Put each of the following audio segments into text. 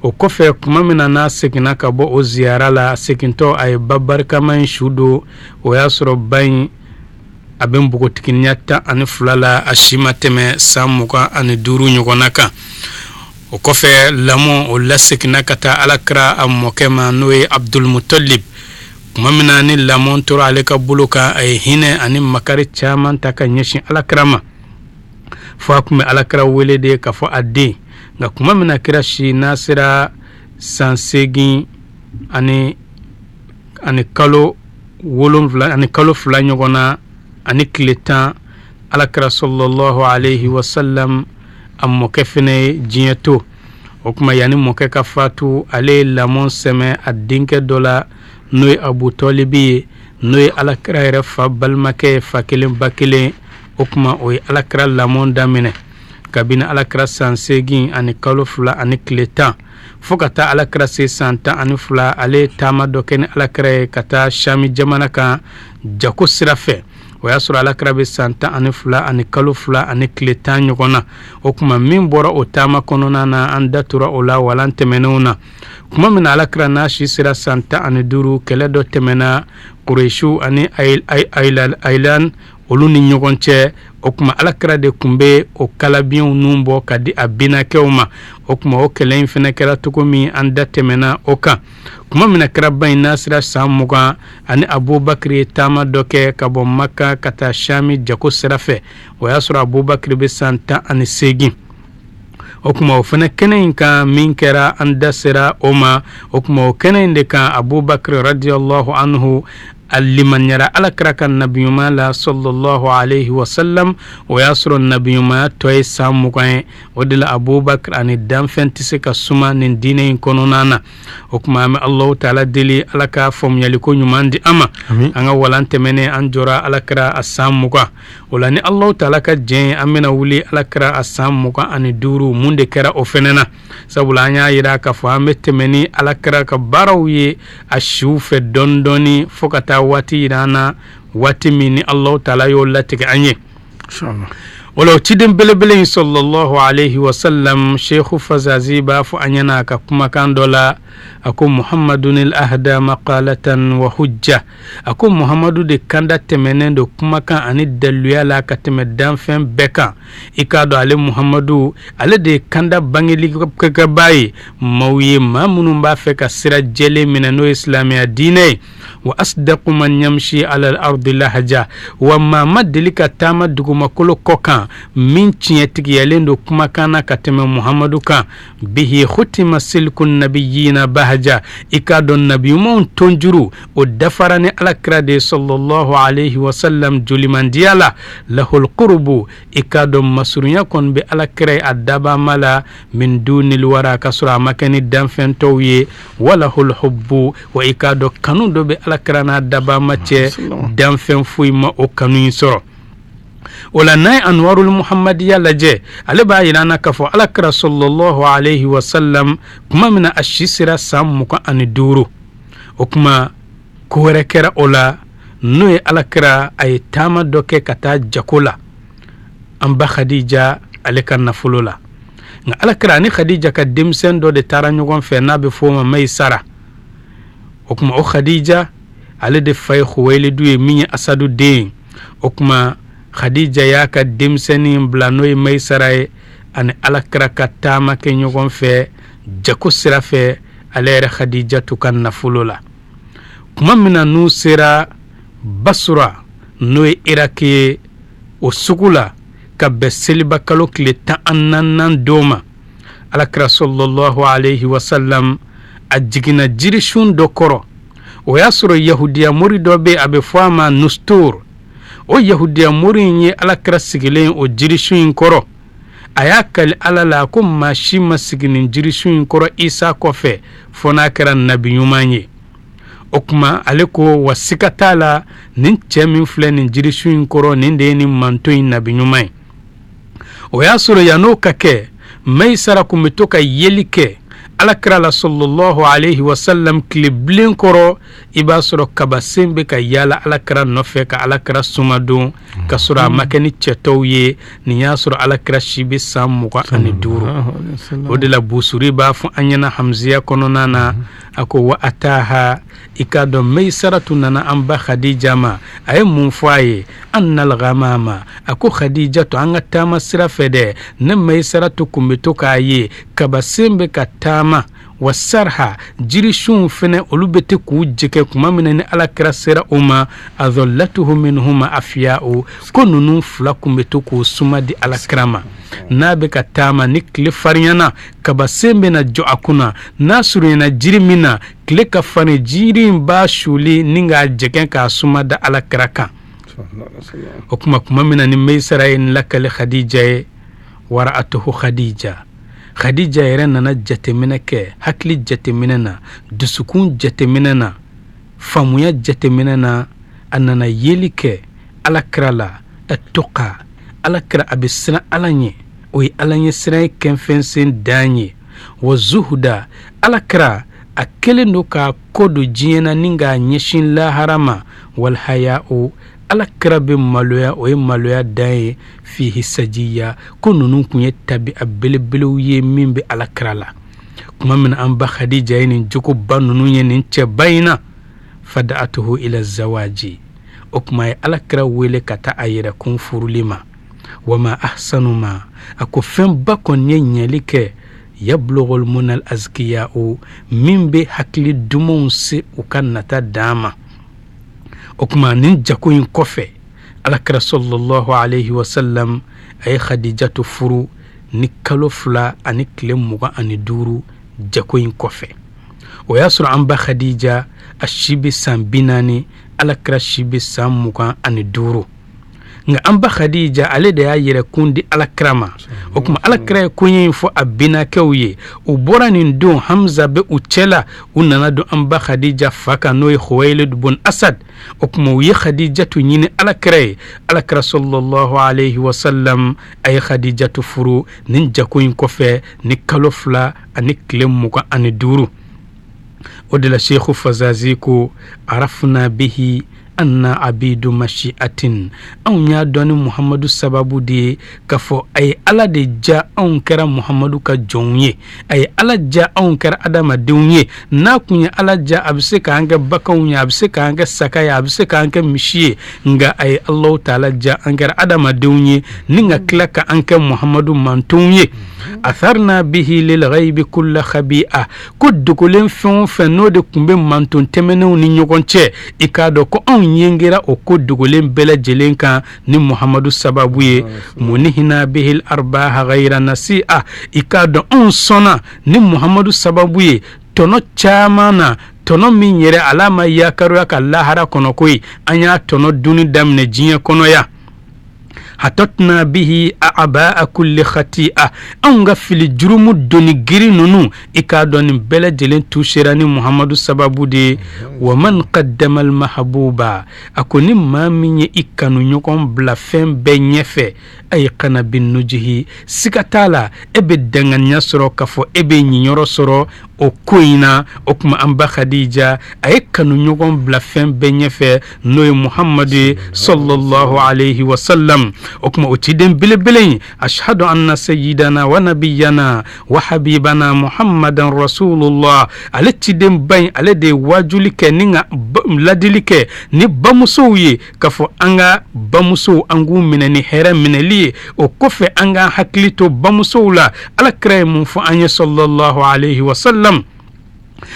O kɔfɛ, tuma min na n'a seginna ka bɔ o ziyara la, a segintɔ, a ye ba barikama in su don. O y'a sɔrɔ ba in a bɛ npogotiginiya 12 la, a si ma tɛmɛ san 25 ɲɔgɔnna kan. O kɔfɛ, lamɔ o laseginna ka taa Alakira a mɔkɛ ma, n'o ye Abdulmutalib. Tuma min na ni lamɔ tora ale ka bolo kan, a ye hinɛ ani makari caman ta ka ɲɛsin Alakira ma, fo a tun bɛ Alakira wele de k'a fɔ a den. Nka tuma min na kira si n'a sera san 8 ani kalo 7 ani kalo 2 ɲɔgɔn na ani tile 10, Alakira sallallahu alayhi wa sallam a mɔkɛ fana ye diɲɛ to. O tuma, yanni mɔkɛ ka fatu, ale ye lamɔ sɛmɛ a denkɛ dɔ la, n'o ye Abu Tɔlibi ye, n'o ye Alakira yɛrɛ fa balimakɛ ye, fa kelen ba kelen. O tuma, o ye Alakira lamɔ daminɛ kabini Alakira san 8 ani kalo 2 ani tile 10 fo ka taa Alakira se san 12. Ale ye taama dɔ kɛ ni Alakira ye ka taa Sami jamana kan jago sira fɛ. O y'a sɔrɔ Alakira bɛ san 12 ani kalo 2 ani tile 10 ɲɔgɔn na. O tuma, min bɔra o taama kɔnɔna na, an da tora o la walan tɛmɛnenw na. Tuma min na Alakira n'a si sera san 15, kɛlɛ dɔ tɛmɛna Kuresiw ani Ayilan olu ni ɲɔgɔn cɛ. O tuma, Alakira de tun bɛ o kalabiɲɛw nun bɔ ka di a binakɛw ma. O tuma, o kɛlɛ in fana kɛra cogo min, an da tɛmɛna o kan. Tuma min na kiraba in n'a sera san 20, ani Abubakiri ye taama dɔ kɛ ka bɔ Maka ka taa Sami jago sira fɛ. O y'a sɔrɔ Abubakiri bɛ san 18. O tuma, o fana kɛnɛ in kan, min kɛra, an da sera o ma. O tuma, o kɛnɛ in de kan, Abubakar radiyallahu anhu a limaniyara Alakira ka nabiɲumanya la sallallahu alayhi wa sallam. O y'a sɔrɔ nabiɲumanya tɔ ye san 20 ye. O de la, Abubakar ani danfɛn tɛ se ka suma nin diinɛ in kɔnɔna na. O tuma, an bɛ Alahu taala deli, Ala ka faamuyaliko ɲuman di an ma. An ka walan tɛmɛnen, an jɔra Alakira a san 20. O la, ni Alahu taala ka jɛn ye, an bɛna wuli Alakira a san 25, mun de kɛra o fɛnɛ na, sabula an y'a yira k'a fɔ an bɛ tɛmɛ ni Alakira ka baaraw ye a siw fɛ dɔɔni dɔɔni fo ka taa waati yira an na, waati min ni Alahu taala y'o latigɛ an ye. O la, o ciden belebele in sallallahu alayhi wa sallam, Sheikhu Fazazi b'a fɔ an ɲɛna a ka kumakan dɔ la, a ko: "Muhammadunil ahda maqalatan wa hujja." A ko Muhamadu de kanda tɛmɛnen don kumakan ani daluya la ka tɛmɛ danfɛn bɛɛ kan. I k'a dɔn, ale Muhamadu, ale de ye kanda bangelikɛbaa ye maaw ye, maa minnu b'a fɛ ka sira jɛlen minɛ, n'o ye silamɛya diinɛ ye. "Wa asdaqu man yamshi ala al-ardi lahaja." Wa maa ma deli ka taama dugumakolo kɔ kan min tiɲɛtigiyalen don kumakan na ka tɛmɛ Muhamadu kan. "Bihi khutima silku nabiyina bahaja." I k'a dɔn, nabiɲumanw tonjuru o dafara ni Alakira de sallallahu alayhi wa sallam jolimandiya la. "Lahul qurubu." I k'a dɔn, masurunya kɔni bɛ Alakira ye a dabama la, "min dunil wara", ka sɔrɔ a ma kɛ ni danfɛn tɔw ye. "Walahul hubbu." Wa i k'a dɔn, kanu dɔ bɛ Alakira n'a dabama cɛ, danfɛn foyi ma o kanu in sɔrɔ. O la, n'a ye Anwarul Muhammadiya lajɛ, ale b'a yira an na k'a fɔ Alakira sallallahu alayhi wa sallam, tuma min na a si sera san 25, o tuma ko wɛrɛ kɛra o la, n'o ye Alakira a ye taama dɔ kɛ ka taa jago la an ba Khadija ale ka nafolo la. Nka Alakira ani Khadija ka denmisɛn dɔ de taara ɲɔgɔn fɛ, n'a bɛ f'o ma Mayisara. O tuma, o Khadija ale de fa ye Huwayilidu ye, min ye Asadu den ye. O tuma, Khadija y'a ka denmisɛnnin bila, n'o ye Mayisara ye, ani Alakira ka taama kɛ ɲɔgɔn fɛ jago sira fɛ ale yɛrɛ Khadijatu ka nafolo la. Tuma min na n'u sera Basura, n'o ye Iraki ye, o sugu la, ka bɛn seliba kalo tile 14nan don ma, Alakira sallallahu alayhi wa sallam a jiginna jirisun dɔ kɔrɔ. O y'a sɔrɔ yahudiya mori dɔ bɛ, a bɛ fɔ a ma Nustur. O yahudiya mori in ye Alakira sigilen o jirisun in kɔrɔ. A y'a kali Ala la ko maa si ma sigi nin jirisun in kɔrɔ Isa kɔfɛ fo n'a kɛra nabi ɲuman ye. O tuma, ale ko wa siga t'a la, nin cɛ min filɛ nin jirisun in kɔrɔ, nin de ye nin manto in nabi ɲuman ye. O y'a sɔrɔ yann'o ka kɛ, Mayisara kun bɛ to ka yeli kɛ. Ala kira la sallallahu alayhi wa sallam tile bilen kɔrɔ, i b'a sɔrɔ kabasen bɛ ka yaala ala kira nɔfɛ ka ala kira suma don, ka sɔrɔ a ma kɛ ni cɛ tɔw ye. Nin y'a sɔrɔ ala kira si bɛ san 25. O de la Busuri b'a fɔ an ɲɛna Hamziya kɔnɔna na, a ko wa ataha, i k'a dɔn Maisaratu nana an ba Khadija ma. A ye mun fɔ a ye? Annal ghamama, a ko Khadijatu, an ka taama sira fɛ dɛ, ne Maisaratu kun bɛ to k'a ye kabasen bɛ ka taama, wa sarha, jirisunw fɛnɛ olu bɛ te k'u jɛgɛ tuma min na ni ala kira sera o ma, adallatuhu minhuma afiya'u, ko ninnu fila kun bɛ to k'o suma di ala kira ma n'a bɛ ka taama. Ni tile farinyana, kabasen bɛ na jɔ a kunna. N'a surunyana jiri min na, tile ka farin, jiri in b'a suli ni k'a jɛgɛn k'a suma da ala kira kan. O kuma, tuma min na ni Meisara ye nin lakale Khadija ye, wara'atuhu Khadija, Khadija yɛrɛ nana jateminɛ kɛ, hakili jateminɛ na, dusukun jateminɛ na, faamuya jateminɛ na, a nana yeli kɛ ala kira la. Ɛtuka, ala kira a bɛ siran ala ɲɛ, o ye ala ɲɛ siran ye kɛnfɛnsen dan ye. Wa zuhuda, ala kira a kɛlen don k'a kɔ don diɲɛ na ni k'a ɲɛsin lahara ma. Walhaya, o ala kira bɛ maloya, o ye maloya dan ye. Fihi sajiya, ko ninnu kun ye tabi'a belebelew ye min bɛ ala kira la. Tuma min an ba Khadija ye nin jogoba ninnu ye nin cɛba in na, fada'atuhu ila zawaji, o tuma ye ala kira wele ka taa a yɛrɛ kun furuli ma. Wama ahsanu ma, a ko fɛnba kɔni ye ɲɛli kɛ, yablugul munal azkiya'u, min bɛ hakili dumanw se u ka nata dan ma. O tuma nin jago in kɔfɛ, alakira sallallahu alayhi wa sallam a ye Khadijatu furu ni kalo 2 ani tile 25 jago in kɔfɛ. O y'a sɔrɔ an ba Khadija a si bɛ san 40, alakira si bɛ san 25. Nka an ba Khadija ale de y'a yɛrɛkun di alakira ma. O tuma alakira ye koɲɛ in fɔ a binakɛw ye. U bɔra nin don, Hamza bɛ u cɛ la, u nana don an ba Khadija fa kan, n'o ye Khuwaylid bun Asad. O tuma u ye Khadijatu ɲini alakira ye. Alakira sallallahu alayhi wa sallam a ye Khadijatu furu nin jago in kɔfɛ ni kalo 2 ani tile 25. O de la Seku Fazazi ko arafna bihi anna abidu mashiatin, anw y'a dɔn ni Muhamadu sababu de ye k'a fɔ a ye Ala de ja anw kɛra Muhamadu ka jɔnw ye, a ye Ala ja anw kɛra adamadenw ye. N'a kun ye Ala ja, a bɛ se k'an kɛ baganw ye, a bɛ se k'an kɛ saga ye, a bɛ se k'an kɛ misi ye, nka a ye Alahu taala ja an kɛra adamadenw ye ni ka tila ka an kɛ Muhamadu mantonw ye. Atharna bihi lil ghaibi kulla khabi'a, ko dogolen fɛn o fɛn n'o de tun bɛ manton tɛmɛnenw ni ɲɔgɔn cɛ, i k'a dɔn ko anw yengera o ko dogolen bɛɛ lajɛlen kan ni Muhamadu sababu ye. Munihina bihil arbaha ghayra nasi'a, i k'a dɔn anw sɔnna ni Muhamadu sababu ye tɔnɔ caman na, tɔnɔ min yɛrɛ ala ma yakaruya ka lahara kɔnɔ koyi, an y'a tɔnɔ dunni daminɛ diɲɛ kɔnɔ yan. Hatatna bihi a'baa kulli khati'a, anw ka fili jurumu doni girin ninnu, i k'a dɔn nin bɛɛ lajɛlen tusera ni Muhamadu sababu de ye. Wa man qaddama al mahbuba, a ko ni maa min ye i kanu ɲɔgɔn bila fɛn bɛɛ ɲɛfɛ, ayqana bin nujihi, siga t'a la e bɛ danganiya sɔrɔ k'a fɔ e bɛ ɲinyɔrɔ sɔrɔ o ko in na. O tuma an ba Khadija a ye kanu ɲɔgɔn bila fɛn bɛɛ ɲɛfɛ, n'o ye Muhamadu ye sallallahu alayhi wa sallam. O tuma o ciden belebele in, ashhadu anna sayyidana wa nabiyana wa habibana muhammadan rasulullah, ale cidenba in, ale de ye waajuli kɛ ni ka ladili kɛ ni bamusow ye, k'a fɔ an ka bamusow an k'u minɛ ni hɛrɛ minɛli ye. O kɔfɛ an k'an hakili to bamusow la. Ala kira ye mun fɔ an ye sallallahu alayhi wa sallam?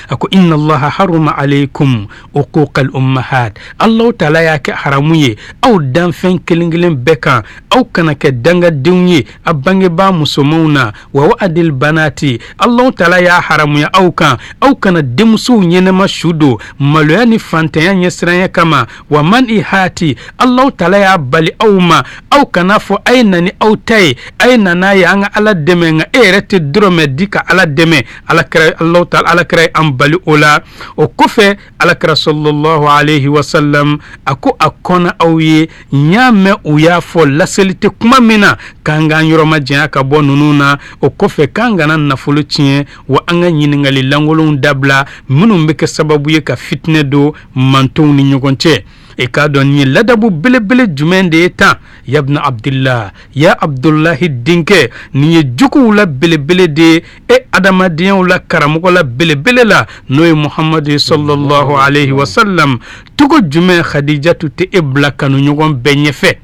A ko inna allaha haruma alaykum uquqal ummahat, Allahu taala y'a kɛ haramu ye aw danfɛn kelen kelen bɛɛ kan, aw kana kɛ dangadenw ye a bangebaa musomanw na. Wa wa'adil banati, Allahu taala y'a haramuya aw kan, aw kana denmusow ɲɛnama su don maloya ni fantanya ɲɛsiranya kama. Wa man ihati, Allahu taala y'a bali aw ma, aw kana fɔ a ye na ni aw ta ye, a ye na n'a ye an ka Ala dɛmɛ, nka e yɛrɛ tɛ dɔrɔmɛ di ka Ala dɛmɛ. Ala kira, Allahu taala, Ala kira ye an bali o la. O kɔfɛ alakira sallallahu alayhi wa sallam a ko a kɔnna aw ye, n y'a mɛn u y'a fɔ laseli tɛ kuma min na k'an k'an yɔrɔ majanya ka bɔ ninnu na. O kɔfɛ k'an kana nafolo tiɲɛ, wa an ka ɲininkali lankolonw dabila minnu bɛ kɛ sababu ye ka fitinɛ don mantonw ni ɲɔgɔn cɛ. I k'a dɔn nin ye ladabu belebele jumɛn de ye tan, yabna abdillah, ya abdullahi denkɛ, nin ye jogow la belebele de ye e adamadenyaw la karamɔgɔ la belebele la, n'o ye muhamadu ye sallallahu alayhi wa sallam. Cogo jumɛn khadijatu tɛ e bila kanuɲɔgɔn bɛɛ ɲɛfɛ?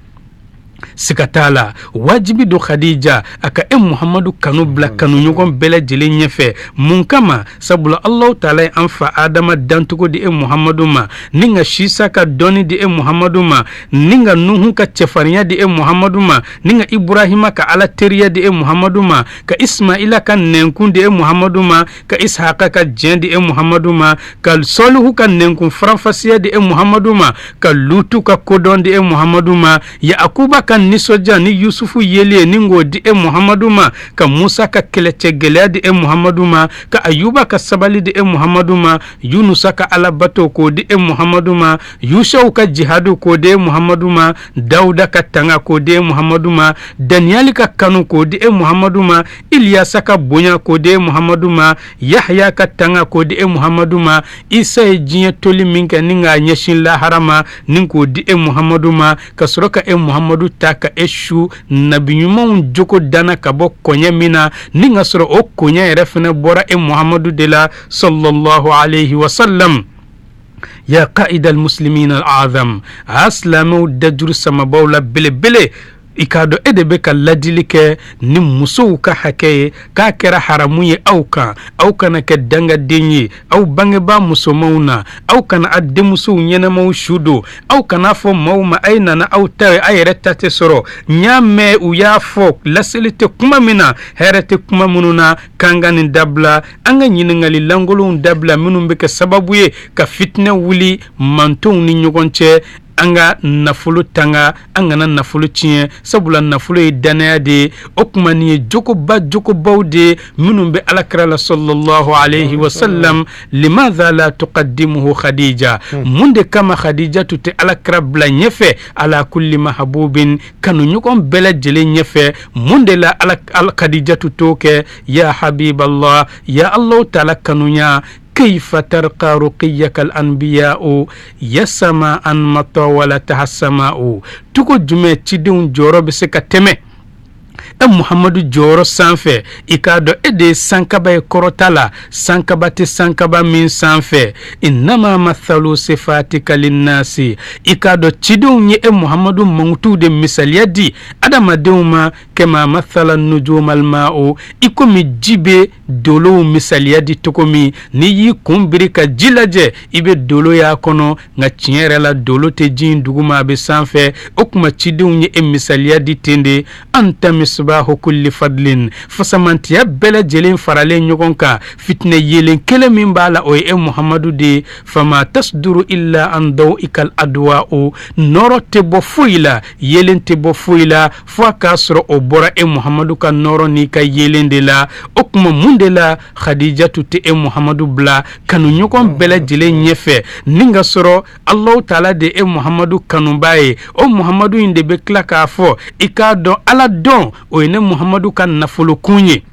Siga t'a la, wajibi don khadija a ka e muhamadu kanu bila kanuɲɔgɔn bɛɛ lajɛlen ɲɛfɛ. Mun kama? Sabula allahu taala ye an fa adama dancogo di e muhamadu ma, ni ka sisa ka dɔnni di e muhamadu ma, ni ka nuhu ka cɛfarinya di e muhamadu ma, ni ka iburahima ka ala teriya di e muhamadu ma, ka ismaila ka nɛnkun di e muhamadu ma, ka ishaka ka jɛn di e muhamadu ma, ka sɔlihu ka nɛnkun faranfasiya di e muhamadu ma, ka lutu ka kodɔn di e muhamadu ma, yakuba ka nisɔndiya ni yusufu yeli ye ni k'o di e muhamadu ma, ka musa ka kɛlɛcɛ gɛlɛya di e muhamadu ma, ka ayuba ka sabali di e muhamadu ma, yunusa ka alabato k'o di e muhamadu ma, yusaw ka jihadu k'o di e muhamadu ma, dawuda ka tanga k'o di e muhamadu ma, daniyali ka kanu k'o di e muhamadu ma, iliyasa ka bonya k'o di e muhamadu ma, yahya ka tanga k'o di e muhamadu ma, isa ye diɲɛ toli min kɛ ni k'a ɲɛsin lahara ma ni k'o di e muhamadu ma, ka sɔrɔ ka e muhamadu ta ka e su nabi ɲumanw jogo danna ka bɔ koɲɛ min na, ni ka sɔrɔ o koɲɛ yɛrɛ fɛnɛ bɔra e muhamadu de la sallallahu alayhi wa sallam. Ya qaida almuslimin al'azam, a silamɛw dajuru samabaw la belebele, i k'a dɔn e de bɛ ka ladili kɛ ni musow ka hakɛ ye, k'a kɛra haramu ye aw kan, aw kana kɛ dangaden ye aw bangebaa musomanw na, aw kana a denmusow ɲɛnamaw su don, aw kana fɔ maaw ma a ye nana aw ta ye, a yɛrɛ ta tɛ sɔrɔ. N y'a mɛn u y'a fɔ laseli tɛ kuma min na, hɛrɛ tɛ kuma minnu na, k'an ka nin dabila, an ka ɲininkali lankolonw dabila minnu bɛ kɛ sababu ye ka fitinɛ wuli mantonw ni ɲɔgɔn cɛ. An ka nafolo tanga, an kana nafolo tiɲɛ, sabula nafolo ye dannaya de ye. O tuma nin ye jogoba jogobaw de ye minnu bɛ alakira la sallallahu alayhi wa sallam. Limadha la tuqaddimuhu khadija, mun de kama khadija tun tɛ alakira bila ɲɛfɛ ala kulli mahabubin, kanuɲɔgɔn bɛɛ lajɛlen ɲɛfɛ? Mun de la ala khadija tun t'o kɛ? Ya habiballah, ya allahu taala kanuya, kayfa tarqa ruqiyaka al-anbiya'u ya sama'an matawalataha sama'u, cogo jumɛn cidenw jɔyɔrɔ bɛ se ka tɛmɛ e muhamadu jɔyɔrɔ sanfɛ? I k'a dɔn e de ye sankaba ye kɔrɔta la, sankaba tɛ sankaba min sanfɛ. Innama mathalu sifatika linnasi, i k'a dɔn cidenw ye e muhamadu mankutuw de misaliya di adamadenw ma, kama mathala nujumal ma'u, i komi ji bɛ dolow misaliya di cogo min, n'i y'i kun biri ka ji lajɛ i bɛ dolo y'a kɔnɔ, nka tiɲɛ yɛrɛ la dolo tɛ ji in duguma, a bɛ sanfɛ. O tuma cidenw ye e misaliya di ten de. Anta misbahu kulli fadlin, fasamantiya bɛɛ lajɛlen faralen ɲɔgɔn kan, fitinɛ yeelen kelen min b'a la o ye e muhamadu de ye. Fama tasduru illa an dawikal adwa'u, nɔɔrɔ tɛ bɔ foyi la, yeelen tɛ bɔ foyi la fo a k'a sɔrɔ o bɔra e muhamadu ka nɔɔrɔ n'i ka yeelen de la. O tuma mun de la khadijatu tɛ e muhamadu bila kanuɲɔgɔn bɛɛ lajɛlen ɲɛfɛ, ni ka sɔrɔ alahu taala de e muhamadu kanubaa ye? O muhamadu in de bɛ tila k'a fɔ i k'a dɔn ala dɔn o ye ne muhamadu ka nafolokun ye,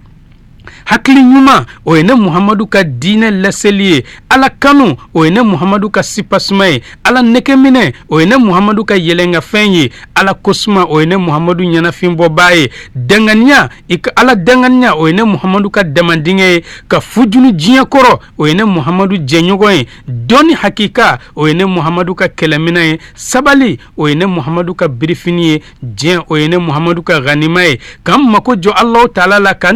hakili ɲuman o ye ne muhamadu ka diinɛ laseli ye, ala kanu o ye ne muhamadu ka sipasuma ye, ala nɛgɛminɛ o ye ne muhamadu ka yɛlɛnkafɛn ye, ala kosuma o ye ne muhamadu ɲɛnafinbɔbaa ye, danganiya i ka ala danganiya o ye ne muhamadu ka damandingɛ ye, ka fujunu diɲɛ kɔrɔ o ye ne muhamadu jɛɲɔgɔn ye, dɔnni hakika o ye ne muhamadu ka kɛlɛminɛ ye, sabali o ye ne muhamadu ka birifini ye, diɲɛ o ye ne muhamadu ka ganima ye, ka n mako jɔ alahu taala la, ka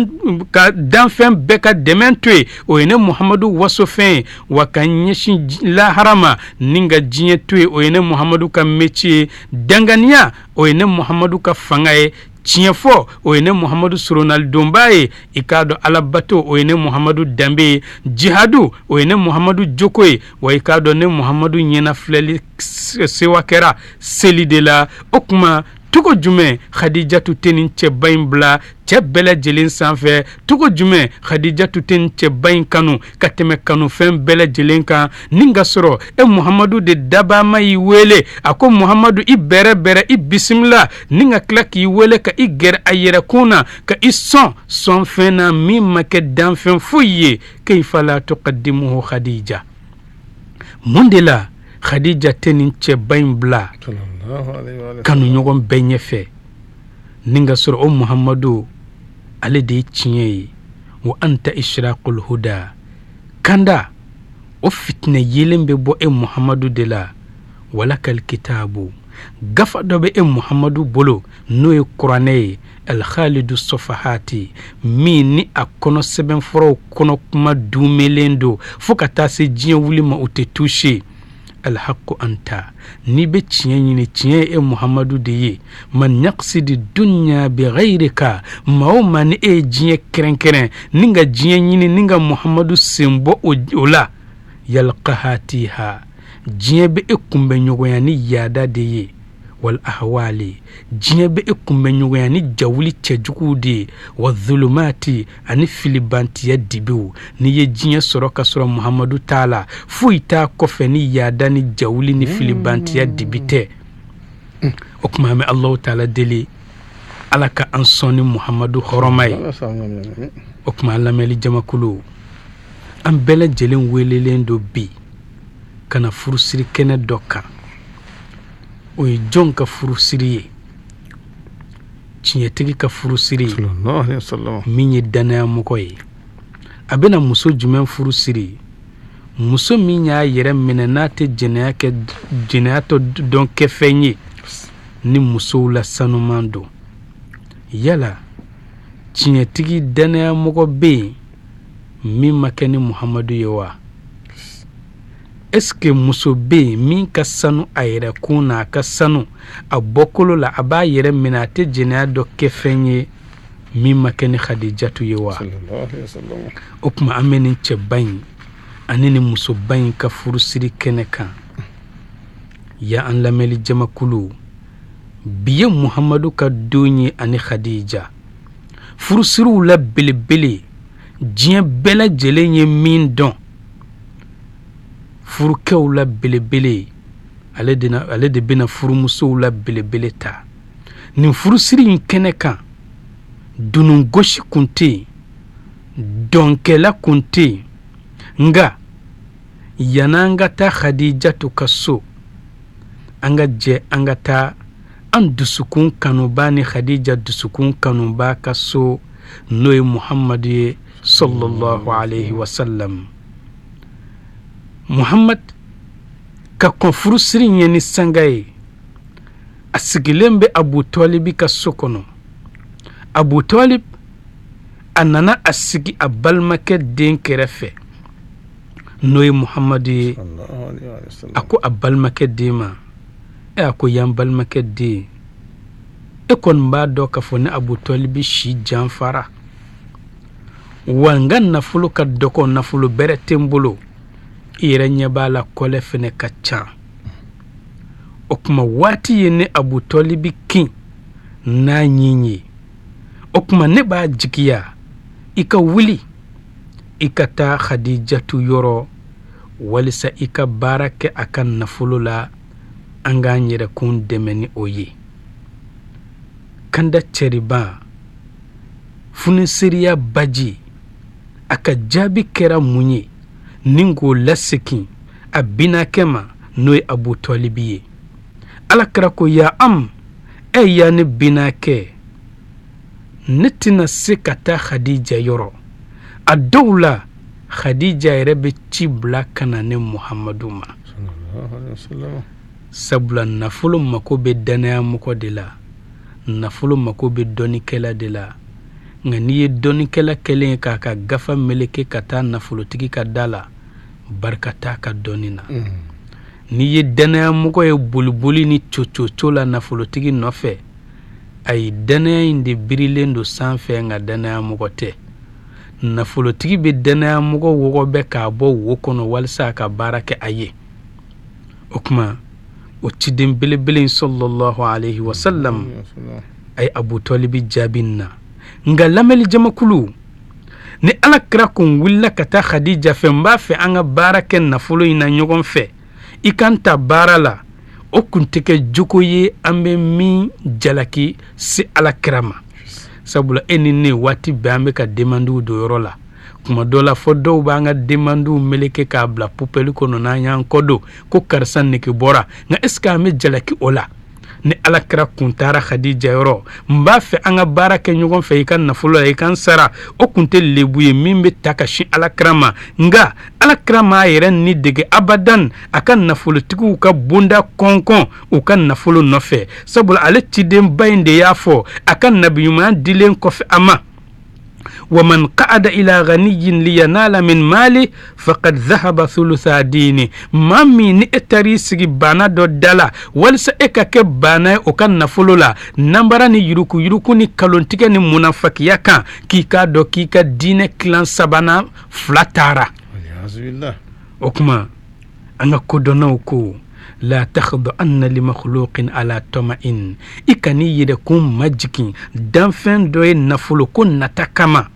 danfɛn bɛɛ ka dɛmɛ to yen o ye ne muhamadu wasofɛn ye, wa ka n ɲɛsin lahara ma ni ka diɲɛ to yen o ye ne muhamadu ka métier ye, danganiya o ye ne muhamadu ka fanga ye, tiɲɛ fɔ o ye ne muhamadu soronalidonba ye, i k'a dɔn ala bato o ye ne muhamadu danbe ye, jihadu o ye ne muhamadu joko ye, wa i k'a dɔn ne muhamadu ɲɛnafilɛli sewa kɛra seli de la. O tuma cogo jumɛn khadijatu tɛ nin cɛba in bila Cɛ bɛɛ lajɛlen sanfɛ cogo jumɛn Khadijatu tɛ nin cɛba in kanu ka tɛmɛ kanufɛn bɛɛ lajɛlen kan, ni ka sɔrɔ e Muhamadu de dabama y'i wele, a ko Muhamadu i bɛrɛ bɛrɛ, i bisimila, ni ka tila k'i wele ka i gɛrɛ a yɛrɛkun na, ka i sɔn sɔnfɛn na min ma kɛ danfɛn foyi ye. Kayfa la tuqaddimuhu Khadija, mun de la Khadija tɛ nin cɛba in bila kanuɲɔgɔn bɛɛ ɲɛfɛ, ni ka sɔrɔ o Muhamadu ale de ye tiɲɛ ye. Wa anta ishraqul huda, kanda o fitinɛ yeelen bɛ bɔ e Muhamadu de la. Walakal kitabu, gafa dɔ bɛ e Muhamadu bolo n'o ye kuranɛ ye, alkhalidu sɔfahati, min ni a kɔnɔ sɛbɛnfuraw kɔnɔ kuma duumɛlen don fo ka taa se diɲɛ wuli ma, u tɛ touché. Alhaqu anta, n'i bɛ tiɲɛ ɲini, tiɲɛ ye e Muhamadu de ye. Man yaqsidi dunya bi ghayrika, maa o maa ni e ye diɲɛ kɛrɛnkɛrɛn ni ka diɲɛ ɲini ni ka Muhamadu sen bɔ o la, yalqaha tiha, diɲɛ bɛ e kunbɛnɲɔgɔnya ni yaada de ye. Wal ahwali, diɲɛ bɛ e kunbɛnɲɔgɔnya ni jawuli cɛjuguw de ye. Wa zulumati, ani filibantiya dibiw. N'i ye diɲɛ sɔrɔ ka sɔrɔ Muhamadu t'a la, foyi t'a kɔfɛ ni yaada ni jawuli ni filibantiya dibi tɛ. O tuma an bɛ Alahu taala deli, Ala ka an sɔn ni Muhamadu hɔrɔma ye. O tuma an lamɛnli jamakulu, an bɛɛ lajɛlen welelen don bi ka na furusiri kɛnɛ dɔ kan. O ye jɔn ka furusiri ye? Tiɲɛtigi ka furusiri, min ye dannayamɔgɔ ye. A bɛna muso jumɛn furu siri? Muso min y'a yɛrɛ minɛ n'a tɛ jɛnɛya kɛ, jɛnɛya tɔ dɔn kɛfɛn ye, ni musow la sanuman don. Yala tiɲɛtigi dannayamɔgɔ bɛ yen min ma kɛ ni Muhamadu ye wa? Est-ce que muso bɛ yen min ka sanu a yɛrɛ kun na, a ka sanu a bɔkolo la, a b'a yɛrɛ minɛ, a tɛ jɛnɛya dɔ kɛ fɛn ye min ma kɛ ni Khadijatu ye wa? O tuma an bɛ nin cɛba in ani nin musoba in ka furusiri kɛnɛ kan. Ya an lamɛnli jamakulu, bi ye Muhamadu ka don ye ani Khadija. Furusiriw la belebele, diɲɛ bɛɛ lajɛlen ye min dɔn, furukɛw la belebele, ale de bɛna furumusow la belebele ta. Nin furusiri in kɛnɛ kan, dunungosi kun tɛ yen, dɔnkɛla kun tɛ yen. Nka yan'an ka taa Khadijatu ka so, an ka jɛ an ka taa an dusukun kanubaa ni Khadija dusukun kanubaa ka so, n'o ye Muhamadu ye sallallahu alayhi wa sallam. Muhamad ka kɔn furusiri ɲɛ ni sanga ye, a sigilen bɛ Abu Tɔlibi ka so kɔnɔ. Abu Tɔlib a nana a sigi a balimakɛ den kɛrɛfɛ, n'o ye Muhamadu ye. A ko a balimakɛ den ma, e a ko y'an balimakɛ den, e kɔni b'a dɔn k'a fɔ ne Abu Tɔlibi si janfara, wa n ka nafolo ka dɔgɔ, nafolo bɛrɛ tɛ n bolo, i yɛrɛ ɲɛ b'a la kɔlɛ fɛnɛ ka ca. O tuma waati ye ne Abu Tɔlibi kin n'a ɲin ye. O tuma ne b'a jigiya i ka wuli i ka taa Khadijatu yɔrɔ walisa i ka baara kɛ a ka nafolo la, an k'an yɛrɛkun dɛmɛ ni o ye. Kanda cɛriba funiseriya baji, a ka jaabi kɛra mun ye ni k'o lasegin a binakɛ ma, n'o ye Abu Tɔlibi ye? Ala kira ko, ya am, e ya ne binakɛ, ne tɛna se ka taa Khadija yɔrɔ. A dɔw la Khadija yɛrɛ bɛ ci bila ka na ne Muhamadu ma, sabula nafolo mako bɛ dannayamɔgɔ de la, nafolo mako bɛ dɔnnikɛla de la. Nka n'i ye dɔnnikɛla kɛlen ye k'a ka gafa meleke ka taa nafolotigi ka da la, barika t'a ka dɔnni na. N'i ye dannayamɔgɔ ye boliboli ni cococo la nafolotigi nɔfɛ, ayi, dannaya in de birilen don sanfɛ, nka dannayamɔgɔ tɛ. Nafolotigi bɛ dannayamɔgɔ wɔgɔbɛ k'a bɔ wo kɔnɔ walisa a ka baara kɛ a ye. O tuma o ciden belebele in sallallahu alayhi wa sallam a ye Abu Tɔlibi jaabi nin na. Nka lamɛnli jamakulu, ni ala kira kun wulila ka taa Khadija fɛ, n b'a fɛ an ka baara kɛ nafolo in na ɲɔgɔn fɛ, i ka n ta baara la, o kun tɛ kɛ jogo ye an bɛ min jalaki se ala kira ma. Sabula e ni ne, waati bɛɛ an bɛ ka demandiw don yɔrɔ la. Kuma dɔ la, fɔ dɔw b'an ka demandiw meleke k'a bila poubelle kɔnɔ n'an y'an kɔ don ko karisa nege bɔra. Nka est ce que an bɛ jalaki o la? Ni ala kira kun taara Khadija yɔrɔ, n b'a fɛ an ka baara kɛ ɲɔgɔn fɛ i ka nafolo la, i ka n sara, o kun tɛ lebu ye min bɛ ta ka sin ala kira ma. Nka ala kira m'a yɛrɛ ni dege abadan a ka nafolotigiw ka bonda kɔnkɔn u ka nafolo nɔfɛ, sabula ale cidenba in de y'a fɔ a ka nabiɲumanya dilen kɔfɛ a ma: waman qa'ada ila ghaniyin liyanala min mali faqad dhahaba thulutha dini. Maa min ni e taar'i sigi baana dɔ da la walisa e ka kɛ baana ye o ka nafolo la, nanbara ni yurukuyuruku ni kalontigɛ ni munafakiya kan, k'i k'a dɔn k'i ka diinɛ kilan sabanan fila taara. O tuma an ka kodɔnnaw ko: la takhda'anna li makhluqin ala tama'in, i kan'i yɛrɛkun majigin danfɛn dɔ ye nafolo ko nata kama,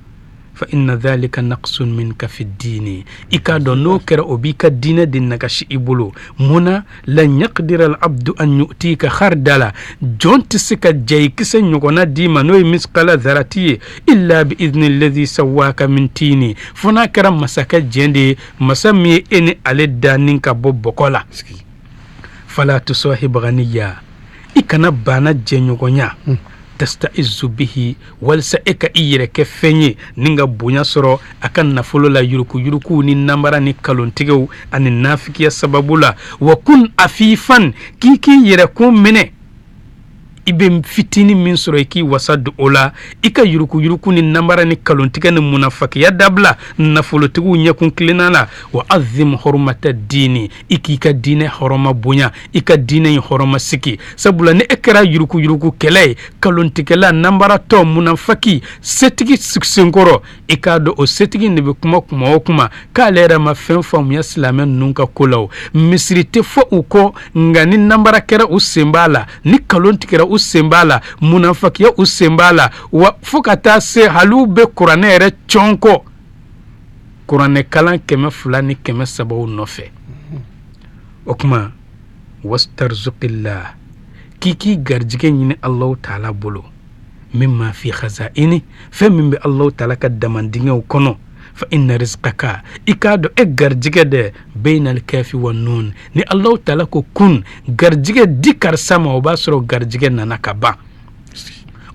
fa inna dhalika naqsun minka fi dini. I k'a dɔn n'o kɛra, o b'i ka diinɛ de nagasi i bolo. Mun na? Lan yaqdira al abdu an yu'tika khardala, jɔn tɛ se ka jayikisɛ ɲɔgɔnna d'i ma, n'o ye miskala zarati ye, illa bi idhni alladhi sawwaka min tini, fo n'a kɛra masakɛ jɛn de ye, masa min ye e ni ale da ni ka bɔ bɔgɔ la. Fala tusahib ghaniya, i kana baana jɛɲɔgɔnya, tastaizu bihi, walisa e ka i yɛrɛ kɛ fɛn ye ni ka bonya sɔrɔ a ka nafolo la, yurukuyurukuw ni namara ni kalontigɛw ani nafikiya sababu la. Wa kun afifan, k'i k'i yɛrɛkun minɛ, i bɛ fitinin min sɔrɔ, i k'i wasa don o la, i ka yurukuyuruku ni namara ni kalontigɛ ni munafakiya dabila nafolotigiw ɲɛkun tilenna la. Wa azim hurmata dini, i k'i ka diinɛ hɔrɔma bonya, i ka diinɛ in hɔrɔma sigi. Sabula ni e kɛra yurukuyuruku kɛlɛ ye, kalontigɛla, nanbaratɔ, munafaki, setigi senkɔrɔ, i k'a dɔn o setigi de bɛ kuma kuma o kuma k'ale yɛrɛ ma fɛn faamuya silamɛ ninnu ka ko la. O misiri tɛ fɔ u kɔ, nka ni nanbara kɛra, u sen b'a la, ni kalon tigɛra, u sen b'a la, munafakiya, u sen b'a la, wa fo ka taa se hali bɛ kuranɛ yɛrɛ cɔn kɔ, kuranɛ kalan 200 ni 300 nɔfɛ. O tuma wastarzuqillah, k'i k'i garijɛgɛ ɲini Alahu taala bolo, mimma fi khazaini, fɛn min bɛ Alahu taala ka damandingɛw kɔnɔ. Fa inna rizqaka, i k'a dɔn e garijɛgɛ dɛ, bainal kafi wa nun, ni Alahu taala ko kun garijɛgɛ di karisa ma, o b'a sɔrɔ garijɛgɛ nana ka ban.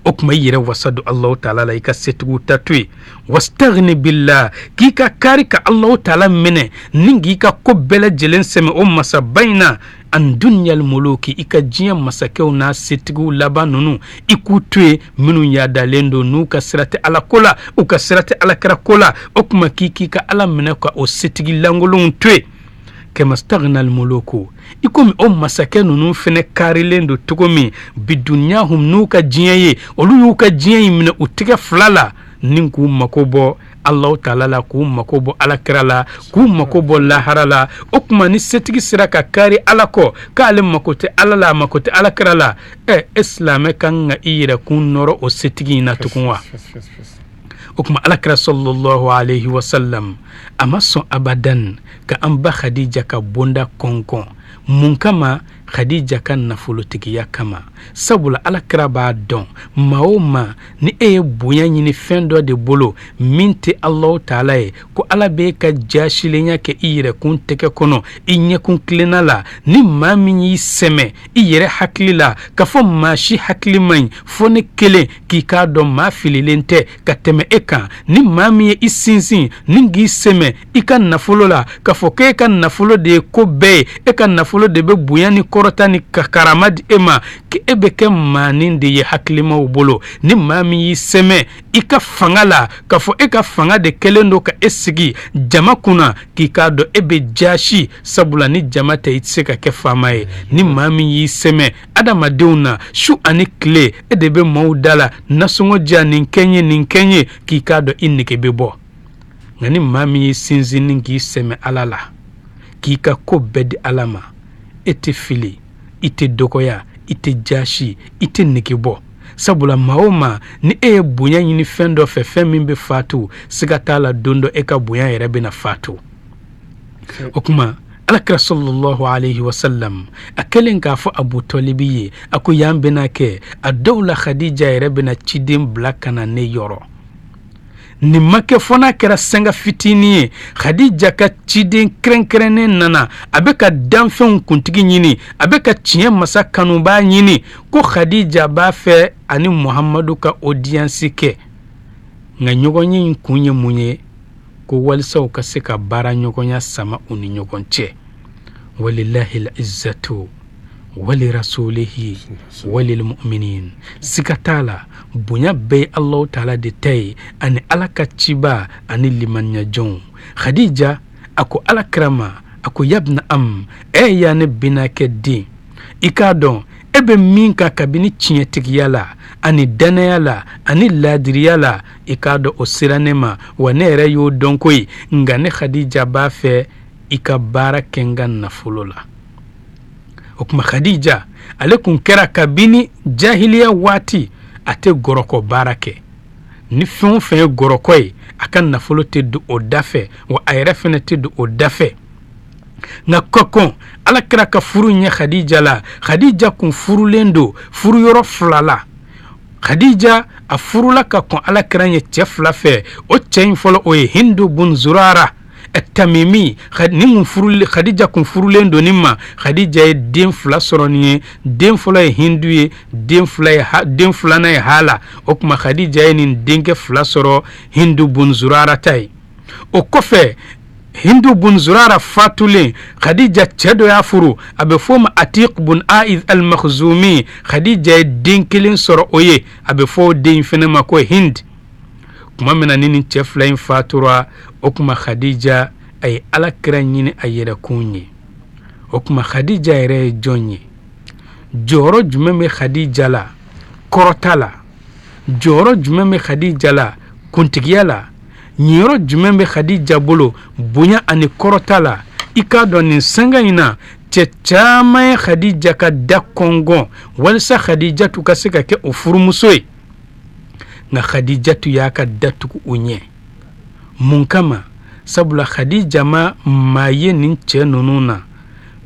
O tuma i yɛrɛ wasa don Alahu taala la, i ka setigiw ta to yen. Wastaghni billah, k'i ka kari ka Alahu taala minɛ ni k'i ka ko bɛɛ lajɛlen sɛmɛ o masaba in na. An dunyal muluki, i ka diɲɛ masakɛw n'a setigiw laban ninnu, i k'u to yen, minnu yadalen don n'u ka sira tɛ Ala ko la, u ka sira tɛ alakira ko la. O tuma k'i k'i ka Ala minɛ ka o setigi lankolonw to yen. Kamastaghna muluku, i komi o masakɛ ninnu fɛnɛ karilen don cogo min, bidunyahum, n'u ka diɲɛ ye, olu y'u ka diɲɛ in minɛ u tɛgɛ fila la ni k'u mako bɔ Alahu taala la, k'u mako bɔ alakira la, k'u mako bɔ lahara la. O tuma ni setigi sera ka kari Ala kɔ, k'ale mako tɛ Ala la, a mako tɛ alakira la, ɛ, e silamɛ kan ka i yɛrɛ kun nɔrɔ o setigi in na tugun wa? O tuma alakira sallallahu alayhi wa sallam, a ma sɔn abadan ka an ba Khadija ka bonda kɔnkɔn. Mun kama? Khadija ka nafolotigiya kama. Sabula alakira b'a dɔn, maa o maa ni e ye bonya ɲini fɛn dɔ de bolo min tɛ Alahu taala ye, ko Ala b'e ka jasilenya kɛ i yɛrɛkun tɛgɛ kɔnɔ, i ɲɛkun tilenna la. Ni maa min y'i sɛmɛ i yɛrɛ hakili la k'a fɔ maa si hakili man ɲi fo ne kelen, k'i k'a dɔn maa fililen tɛ ka tɛmɛ e kan. Ni maa min ye i sinsin ni k'i sɛmɛ i ka nafolo la k'a fɔ k'e ka nafolo de ye ko bɛɛ ye, e ka nafolo de bɛ bonya ni kɔrɔta ni karama di e ma, k'e bɛ kɛ maanin de ye hakilimaw bolo. Ni maa min y'i sɛmɛ i ka fanga la k'a fɔ e ka fanga de kɛlen don ka e sigi jama kunna, k'i k'a dɔn e bɛ jaasi, sabula ni jama tɛ, i tɛ se ka kɛ faama ye. Ni maa min y'i sɛmɛ adamadenw na su ani tile, e de bɛ maaw da la nasɔngɔ diya, nin kɛ n ye, nin kɛ n ye, k'i k'a dɔn i nege bɛ bɔ. Nka ni maa min y'i sinsin ni k'i sɛmɛ Ala la, k'i ka ko bɛɛ di Ala ma, e tɛ fili, i tɛ dɔgɔya, i tɛ jaasi, i tɛ nege bɔ. Sabula maa o maa ni e ye bonya ɲini fɛn dɔ fɛ, fɛn min bɛ fatu, siga t'a la don dɔ e ka bonya yɛrɛ bɛna fatu. O tuma alakira sallallahu alayhi wa sallam a kɛlen k'a fɔ Abu Tɔlibi ye, a ko yan bɛna kɛ a dɔw la Khadija yɛrɛ bɛna ciden bila ka na ne yɔrɔ. Nin ma kɛ fo n'a kɛra sanga fitinin ye, Khadija ka ciden kɛrɛnkɛrɛnnen nana. A bɛ ka danfɛnw kuntigi ɲini, a bɛ ka tiɲɛ masa kanubaa ɲini, ko Khadija b'a fɛ ani Muhamadu ka odiyansi kɛ. Nka ɲɔgɔnye in kun ye mun ye? Ko walisa u ka se ka baara ɲɔgɔnya sama u ni ɲɔgɔn cɛ. Walilahi izzatu wali rasulihi walil mu'minin. Siga t'a la, bonya bɛɛ ye Alahu taala de ta ye, ani Ala ka ciba ani limaniyajɔnw. Khadija a ko Ala kira ma, a ko yabna am, e ya ne binakɛ den, i k'a dɔn e bɛ min kan kabini tiɲɛtigiya la ani dannaya la ani laadiriya la, i k'a dɔn o sera ne ma, wa ne yɛrɛ y'o dɔn koyi. Nka ne Khadija b'a fɛ i ka baara kɛ n ka nafolo la. O tuma Khadija ale kun kɛra kabini jahiliya waati a tɛ gɔrɔkɔ baara kɛ. Ni fɛn o fɛn ye gɔrɔkɔ ye, a ka nafolo tɛ don o da fɛ, wa a yɛrɛ fɛnɛ tɛ don o da fɛ. Nka ka kɔn Ala kira ka furu ɲɛ Khadija la, Khadija kun furulen don furuyɔrɔ fila la. Khadija a furula ka kɔn Ala kira ɲɛ cɛ fila fɛ. O cɛ in fɔlɔ, o ye Hindu bun Zurara Tamimi. Nin kun furuli, Khadija kun furulen don nin ma. Khadija ye den fila sɔrɔ nin ye. Den fɔlɔ ye Hindu ye, den filanan ye Hala. O tuma Khadija ye nin denkɛ fila sɔrɔ Hindu bun Zurara ta ye. O kɔfɛ, Hindu bun Zurara fatulen, Khadija cɛ dɔ y'a furu, a bɛ f'o ma Atiq bun Aiz al-Makhzumi. Khadija ye den kelen sɔrɔ o ye, a bɛ fɔ o den in fɛnɛ ma ko Hind. Tuma min na ni nin cɛ fila in fatura, o tuma Khadija a ye Ala kira ɲini a yɛrɛkun ye. O tuma Khadija yɛrɛ ye jɔn ye? Jɔyɔrɔ jumɛn bɛ Khadija la kɔrɔta la? Jɔyɔrɔ jumɛn bɛ Khadija la kuntigiya la? Ɲiyɔrɔ jumɛn bɛ Khadija bolo bonya ani kɔrɔta la? I k'a dɔn nin sanga in na, cɛ caman ye Khadija ka da kɔngɔn walisa Khadijatu ka se ka kɛ o furumuso ye. Nka Khadijatu y'a ka da tugu u ɲɛ. Mun kama? Sabula Khadija ma maa ye nin cɛ ninnu na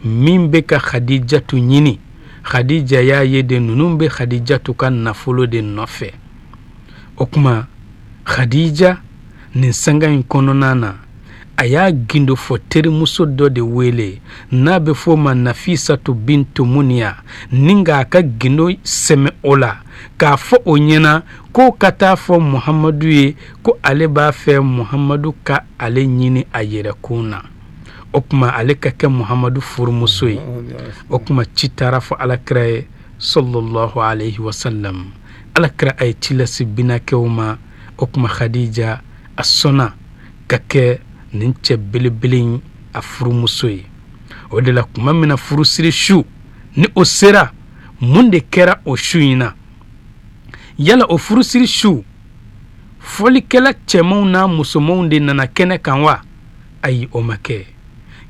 min bɛ ka Khadijatu ɲini. Khadija y'a ye de ninnu bɛ Khadijatu ka nafolo de nɔfɛ. O tuma Khadija nin sanga in kɔnɔna na, a y'a gindofɔ terimuso dɔ de wele n'a bɛ f'o ma Nafisatu bintu Muniya, ni k'a ka gindo sɛmɛ o la, k'a fɔ o ɲɛna k'o ka taa fɔ Muhamadu ye ko ale b'a fɛ Muhamadu ka ale ɲini a yɛrɛkun na. O tuma ale ka kɛ Muhamadu furumuso ye. O tuma ci taara fɔ Alakira ye sallallahu alayhi wa sallam. Alakira a ye ci lase binakɛw ma. O tuma Khadija a sɔnna ka kɛ nin cɛ belebele in a furumuso ye. O de la tuma min na furusiri su ni o sera, mun de kɛra o su in na? Yala o furusiri su fɔlikɛla cɛmanw n'a musomanw de nana kɛnɛ kan wa? Ayi, o ma kɛ.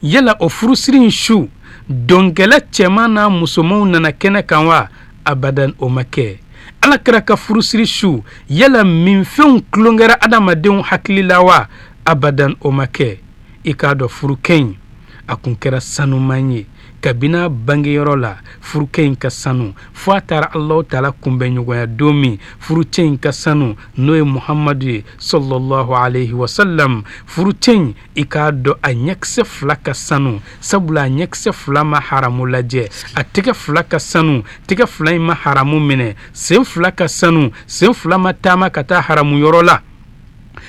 Yala o furusiri in su dɔnkɛla cɛman n'a musomanw nana kɛnɛ kan wa? Abadan, o ma kɛ. Ala kira ka furusiri su, yala minfɛnw tulonkɛra adamadenw hakili la wa? Abadan, o ma kɛ. I k'a dɔn furukɛ in a kun kɛra sanuman ye kabini a bangeyɔrɔ la. Furukɛ in ka sanu fo a taara Alahu taala kunbɛnɲɔgɔnya don min. Furucɛ in ka sanu, n'o ye Muhamadu ye sallallahu alayhi wa sallam. Furucɛ in, i k'a dɔn a ɲɛkisɛ fila ka sanu, sabula a ɲɛkisɛ fila ma haramu lajɛ. A tɛgɛ fila ka sanu, tɛgɛ fila in ma haramu minɛ. Sen fila ka sanu, sen fila ma taama ka taa haramu yɔrɔ la.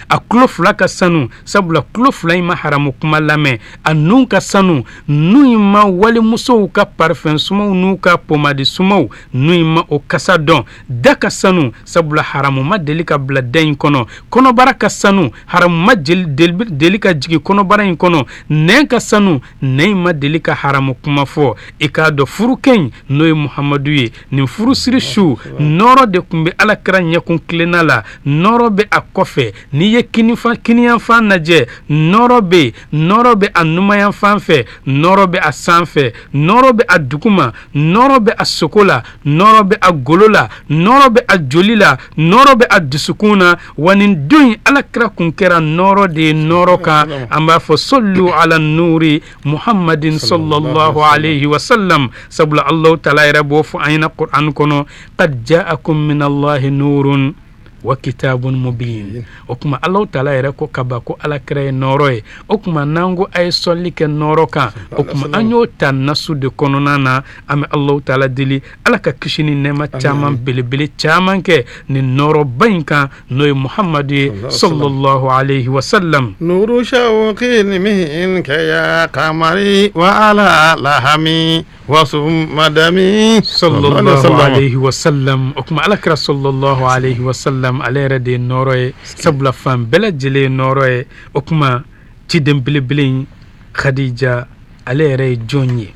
A tulo fila ka sanu, sabula tulo fila in ma haramu kuma lamɛn. A nun ka sanu, nun in ma walimusow ka parifɛn sumaw n'u ka pomadi sumaw, nun in ma o kasa dɔn. Da ka sanu, sabula haramu ma deli ka bila da in kɔnɔ. Kɔnɔbara ka sanu, haramu ma deli ka jigin kɔnɔbara in kɔnɔ. Nɛn ka sanu, nɛn in ma deli ka haramu kuma fɔ. I k'a dɔn furukɛ in, n'o ye Muhamadu ye, nin furusiri su nɔɔrɔ de tun bɛ Ala kira ɲɛkun tilenna la, nɔɔrɔ bɛ a kɔfɛ. N'i ye ye kiniyanfan lajɛ, nɔɔrɔ bɛ yen, nɔɔrɔ bɛ a numanyanfan fɛ, nɔɔrɔ bɛ a sanfɛ, nɔɔrɔ bɛ a duguma, nɔɔrɔ bɛ a sogo la, nɔɔrɔ bɛ a golo la, nɔɔrɔ bɛ a joli la, nɔɔrɔ bɛ a dusukun na. Wa nin don in ala kira kun kɛra nɔɔrɔ de ye nɔɔrɔ kan. An b'a fɔ sɔlu ala nuri muhammadin sallallahu alayhi wa sallam, sabula Allahu taala yɛrɛ b'o fɔ an ɲɛna Qur'an kɔnɔ, qad ja'akum min Allahi nurun wa kitabun mubin. O tuma Allahu taala yɛrɛ ko kaba ko ala kira ye nɔɔrɔ ye. O tuma n'an ko a ye sɔli kɛ nɔɔrɔ kan, o tuma an y'o ta nasu de kɔnɔna na. An bɛ Allahu taala deli ala ka kisi ni nɛɛma caman belebele caman kɛ nin nɔɔrɔba in kan, n'o ye muhammadu ye sallallahu alayhi wa sallam. Nuru shawqin minka ya qamari wa ala lahami wa summa dami sallallahu alayhi wa sallam. O tuma ala kira sallallahu alayhi wa sallam ale yɛrɛ de ye nɔɔrɔ ye, sabula fan bɛɛ lajɛlen ye nɔɔrɔ ye. O tuma ciden belebele in Khadija ale yɛrɛ ye jɔn ye?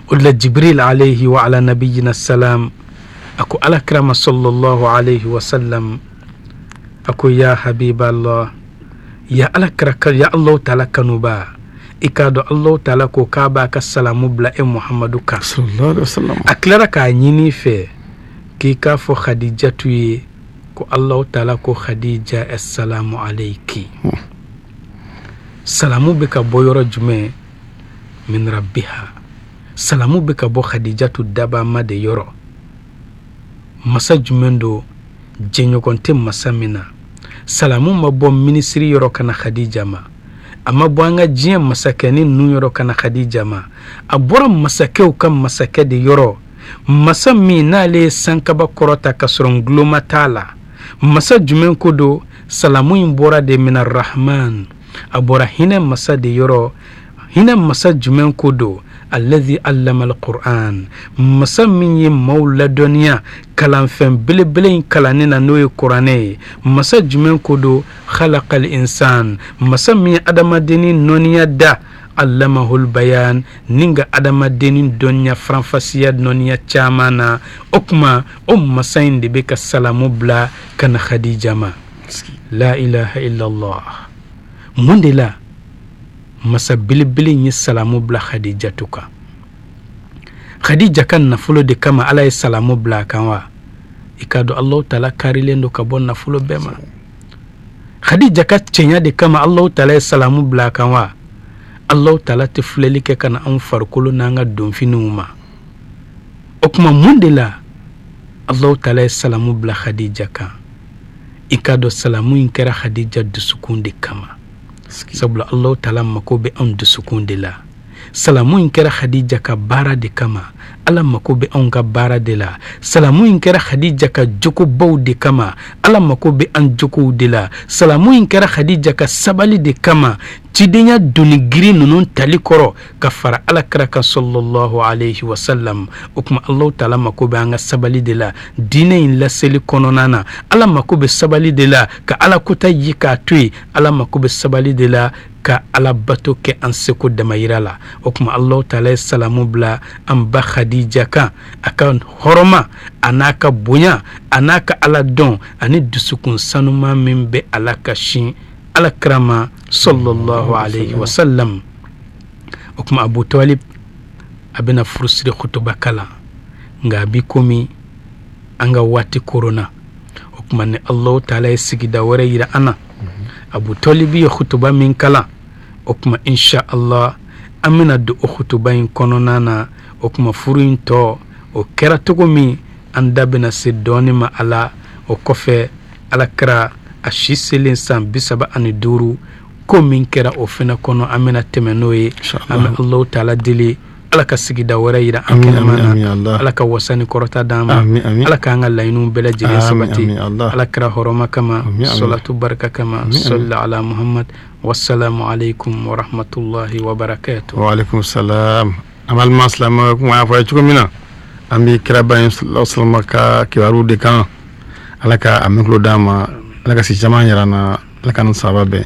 O de la Jibril alayhi wa ala nabiyina salam a ko ala kira ma sallallahu alayhi wa sallam, a ko ya habiballah, ya ala kira, ya Allahu taala kanuba, i k'a dɔn Allahu taala ko k'a b'a ka salamu bila e Muhammadu kan sallallahu alaihi wasallam. A tilara k'a ɲini i fɛ k'i k'a fɔ Khadijatu ye ko Allahu taala ko Khadija assalamu alayki. Salamu bɛ ka bɔ yɔrɔ jumɛn? Min rabbiha. Salamu bɛ ka bɔ Khadijatu dabama de yɔrɔ. Masa jumɛn don jɛɲɔgɔn tɛ masa min na? Salamu ma bɔ minisiri yɔrɔ ka na Khadija ma, a ma bɔ an ka diɲɛ masakɛnin ninnu yɔrɔ ka na Khadija ma, a bɔra masakɛw ka masakɛ de yɔrɔ, masa min n'ale ye sankaba kɔrɔta ka sɔrɔ nguloma t'a la. Masa jumɛn ko don? Salamu in bɔra de mina rahman, a bɔra hinɛ masa de yɔrɔ. Hinɛ masa jumɛn ko don? Alladhi allama alquran, masa min ye maaw ladɔnniya kalanfɛn belebele in kalanni na, n'o ye kuranɛ ye. Masa jumɛn ko don? Khalaqal insan, masa min ye adamadennin nɔniya da, allamahul bayan, ni ka adamadennin dɔnniya faranfasiya nɔniya caman na. O tuma o masa in de bɛ ka salamu bila ka na Khadija ma. La ilaha illallah. Mun de la masa belebele in ye salamu bila Khadijatu kan? Khadija ka nafolo de kama ala ye salamu bila a kan wa? I k'a dɔn Allahu taala karilen don ka bɔ nafolo bɛɛ ma. Khadija ka cɛɲa de kama Allahu taala ye salamu bila a kan wa? Allahu taala tɛ filɛli kɛ ka na anw farikolo n'an ka donfiniw ma. O tuma mun de la Allahu taala ye salamu bila Khadija kan? I k'a dɔn salamu in kɛra Khadija dusukun de kama, sabula Allahu taala mako bɛ anw dusukun de la. Salamu in kɛra Khadija ka baara de kama, ala mako bɛ anw ka baara de la. Salamu in kɛra Khadija ka jogobaw de kama, ala mako bɛ an jogow de la. Salamu in kɛra Khadija ka sabali de kama, cidenya doni girin ninnu tali kɔrɔ ka fara ala kira kan sallallahu alayhi wa sallam. O tuma Allahu taala mako bɛ an ka sabali de la diinɛ in laseli kɔnɔna na. Ala mako bɛ sabali de la ka ala kota yi k'a to yen. Ala mako bɛ sabali de la ka ala bato kɛ an seko damayira la. O tuma Allahu taala ye salamu bila an ba Khadija kan, a ka hɔrɔma a n'a ka bonya a n'a ka ala dɔn ani dusukun sanuman min bɛ ala ka sin ala kira ma sallallahu alayhi wa sallam. O tuma Abu Talib a bɛna furusiri kutuba kalan, nka a bi komi an ka waati koronna. O tuma ni Allahu taala ye sigida wɛrɛ yira an na, Abu Talib ye kutuba min kalan, o tuma insha Allah an bɛna don o kutuba in kɔnɔna na. O tuma furu in tɔ o kɛra cogo min, an da bɛna se dɔɔni ma a la. O kɔfɛ ala kira a si selen san 35, ko min kɛra o fana kɔnɔ, an bɛna tɛmɛ n'o ye. An bɛ Allahu taala deli ala ka sigida wɛrɛ yira an kɛnɛma na, ala ka wasa ni kɔrɔta d'an ma, ala k'an ka laɲiniw bɛɛ lajɛlen sabati, ala kira hɔrɔma kama, salatu barika kama, salli ala Muhammad. Wassalamu alaikum wa rahmatullahi wa barakatuh. Wa alaikum salam. An balima silamɛw, kuma y'a fɔ a ye cogo min na, an bɛ kiraba in sallallahu alaihi wasallam ka kibaru de kan. Ala ka a mɛn d'an ma, ala ka si caman yɛrɛ na, ala ka nin saba bɛn.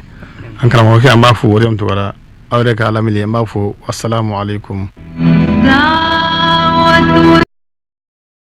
An karamɔgɔkɛ, an b'a fo o de tɔgɔ la, aw yɛrɛ ka lamɛnni, an b'a fo wasalamu alaikum.